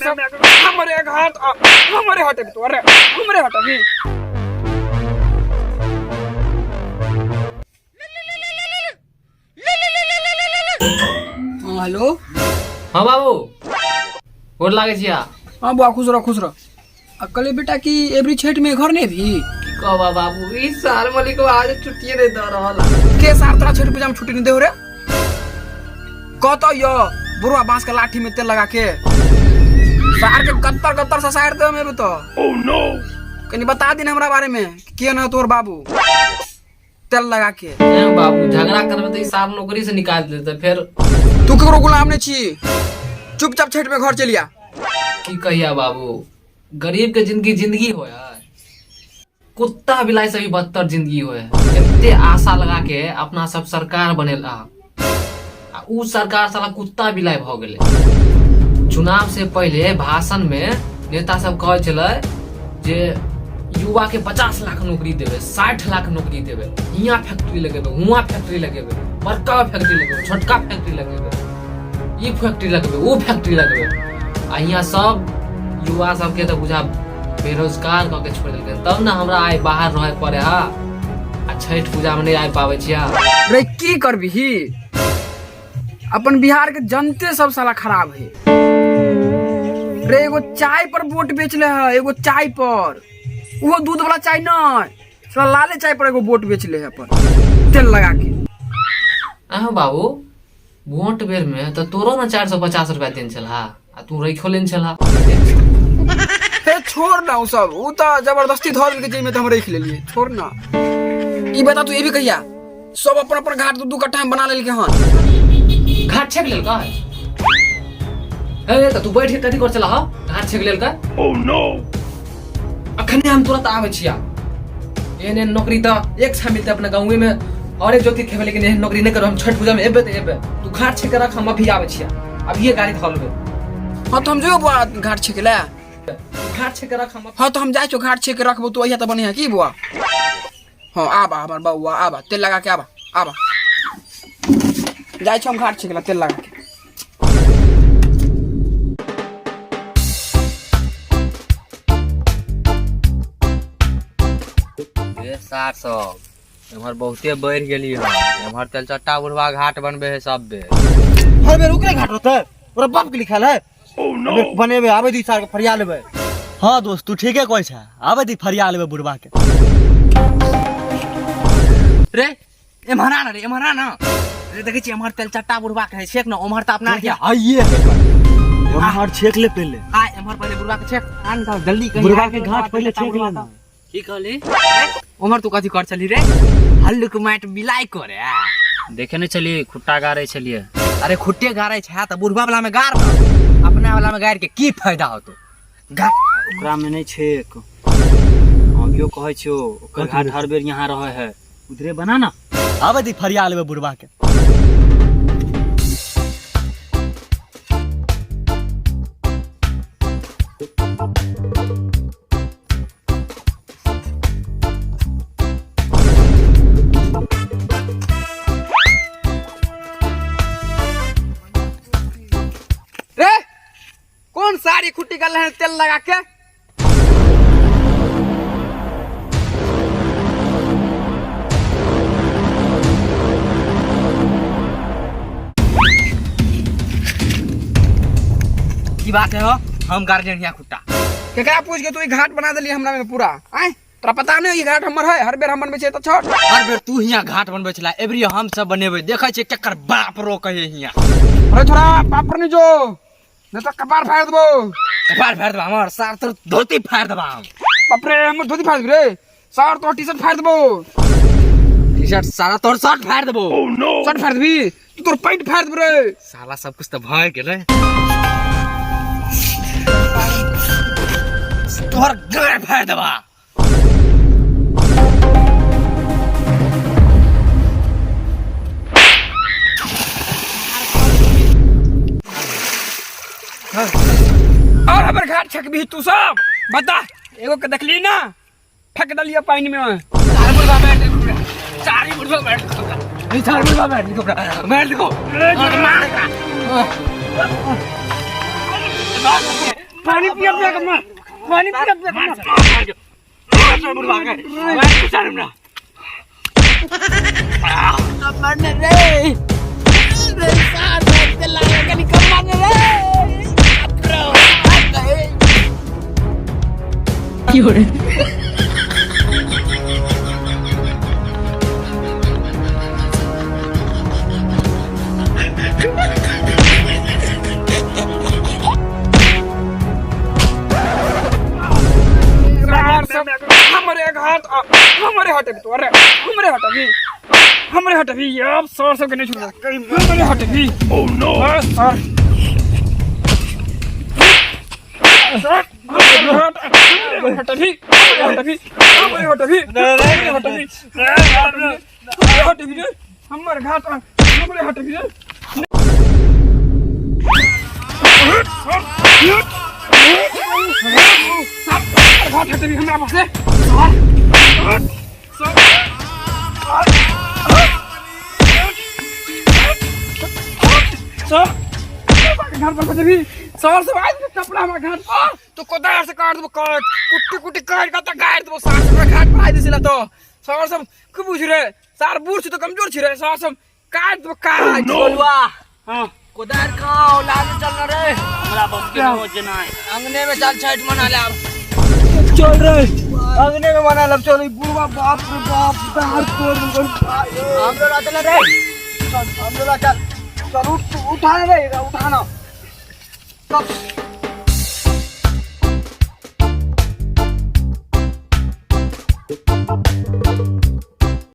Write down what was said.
सब हमरे घाट हमरे हटेबी तू। अरे हमरे हटेबी। हाँ हेलो। हाँ बाबू, गोर लागै छिया। हाँ बुआ, खुश रह खुश रह। आ कहलियै बेटा कि एबरी छठि में घर नहीं भी? की कहबा बाबू, ई साल मलिक आज छुट्टिए नहीं दऽ रहल है। के साल तोरा छठि पूजा में छुट्टी नहीं देहो रे? कहतो यो बुढ़वा बांस के लाठी में तेल लगा के सार के गत्तर गत्तर ससार दे मेरे तो। ओह नो, कनी बता दिन हमरा बारे में के न तोर बाबू तेल लगा के। ए बाबू, झगड़ा करबे तऽ ई साल नौकरी से निकाल देते फिर। तू केकरो गुलाम नहीं छी, चुपचाप छठ में घर चलिया। की कहिया बाबू, गरीब के जिंदगी जिंदगी हो यार, कुत्ता बिलाई से भी बदतर जिंदगी हो है। एते आशा लगा के अपना सब सरकार बनेला आ उ सरकार साला कुत्ता बिलाई भ गेलै। चुनाव से पहले भाषण में नेता सब कहै छलै जे युवा के 50 लाख नौकरी देबै, 60 लाख नौकरी देबै, हियाँ फैक्ट्री लगेबै, हुआँ फैक्ट्री लगेबै, बड़का फैक्ट्री लगेबै, छोटका फैक्ट्री लगेबै, ई फैक्ट्री लगेबै, ओ फैक्ट्री लगेबै। आ हियाँ सब युवा सबके तऽ बुझा बेरोजगार कऽ के छोड़ि देलकै। तब ने हमरा आइ बाहर रहै पड़े हा आ छठि पूजामे नहि आबि पाबै छियै। रे की करबिही, अपन बिहार के जनते सब साला खराब है रे। एगो चाय पर वोट बेचले है, एगो चाय पर, वो दूध वाला चाय नहीं, साला लाले चाय पर एगो वोट बेचले है अपन तेल लगा के। अहाँ बाबू, वोट बेर में तो तोरो ने 450 रुपया देने छलहा आ तू रखो लेने छलहा। हे छोड़ ना उ सब, उ तो जबरदस्ती धर देलकै जेमे तो हम रख लेलिए। छोड़ ना, ई बता तू ये भी कहिया सब अपन अपन घाट दू दू कट्ठा में बना लेलकै हन। घाट छेक लेलकै? ए त तू बैठ के कथी कर चला हो? घाट छेक लेलकै? ओह नो, अखने हम तुरंत आबै छिया। एहन एहन नौकरी तऽ एक छा मिलते अपना गाँवे में और एक जोति खेबै, लेकिन एहन नौकरी नहि करब हम। छठ पूजा में एबे तऽ एबे, तू घाट छेक रख, हम अभी आबै छिया, अभिये गाड़ी धऽ लेबै। हाँ तो हम जो बुआ घाट छेक ले, घाट छेक रख हम। हाँ तो हम जाइ छौ घाट छेक रखबो, तू अहिया तऽ बढ़िया की बुआ। हाँ आबा हमर बौआ आबा, तेल लगा के आबा आबा। जाइ छौ हम घाट छेक ला तेल लगा के। ए सार सब एम्हर बहुते बढ़ि गेली हन, एम्हर तेलचट्टा बुढ़वा घाट बनबे है सब बेर। हर बेर ओकरे घाट होतै, ओकरा बाप के लिखल है। oh, बनेबे आबे दी सार के फरिया लेबै। हाँ दोस्त, तू ठीके कहै छै, आबे दी फरिया लेबै बुढ़वा के। रे एम्हर आ ना रे, एम्हर आ ना रे। देखै छी एम्हर तेलचट्टा बुढ़वा के है छेक ना, ओम्हर तऽ अपना के आइए एम्हर छेक ले पहले। आ एम्हर पहले बुढ़वा के छेक आ ना जल्दी, कहीं बुढ़वा के घाट पहले छेक ले ना। की कहली ओम्हर तू कथी कर चली रे? हल्लुक माटि मिलाइ करे देखे नहीं छलिए, खुट्टा गाड़े छलिए। अरे खुट्टे गाड़े छै तऽ बुढ़वा वाला में गाड़ ना, अपना वाला में गाड़ के की फायदा होतो? ओकरा में नहीं छेक, अभियो कहै छियो ओकर घाट हर बेर यहाँ रहे है, उधरे बना ना। आबे दी फरिया लेबै बुढ़वा के। रे कौन सारी खुट्टी कर रहे तेल लगा के? की बात है हो, हम गार्जियन हिया खुट्टा केकरा पूछ के तू ई घाट बना देली हमरा में पूरा? आय तोरा पता नहीं ई घाट हमर है, हर बेर हम बनबै छियै तऽ छोड़। हर बेर तू हिया घाट बनबै छला, एबरी हम सब बनेबै, देखै छियै केकर बाप रोकै है हिया। अरे छोरा बाप पर नहीं जो, नहीं तो कपार फाड़ देबो। कपार फाड़ देबा हमर, सार तोर धोती फाड़ देबा हम। बाप रे हमर धोती फाड़ देबी रे, सार तोर टी-शर्ट फाड़ देबो। टी-शर्ट सारा तोर शर्ट फाड़ देबो। शर्ट फाड़ देबी, तू तोर पैंट फाड़ देबो रे। साला सब कुछ तो भय गेलै, तोहर गाड़ फाड़ देबा। और हमर घाट छकबी तू सब बता, एगो के देखली ना फेंक दलिए पानी में। चार मुर्गा बैठ चार मुर्गा बैठ चार मुर्गा बैठ बैठ देखो। पानी पिया पिया के मार, पानी पिया पिया के मार। मार बुढ़वा के, मार सार हमरा। मरने रे रे सार से लागे कनी कम मारने रे। सब हमरे घाट हमरे हटबी तो, अरे हमरे हटबी, हमरे हटबी, अब सर सब के नहीं छोड़, हमरे हटबी। ओह नो सर सर हमरे हटबी, हमरे हटबी, हमरे हटबी, हमरे हटबी, हमरे हटबी रे, हमर घाट हमरे हटबी रे। घाट हटबी हमरा पास सर, सर घर पर हटबी सर। सब आज कपड़ा हमरा घाट पर तो कोदार से काट देबो, काट कुट्टी कुट्टी काट के त गाड़ देबो। सार सब घाट पर आ दिसिला तो सर सब की बुझ रे, सार बूढ़ छी तो कमजोर छी रे, सर सब काट देबो काट। बोलुआ हां कोदार खाओ लाल चल रे, हमरा बस के हो जनाय अंगने में चल छठ मना ले। अब चल रे अंगने में मना ले, चल। बुढ़वा बाप रे बाप दार तोड़ हम लोग चल रे, चल हम लोग चल चल उठ, उठाना रे, उठाना। चल।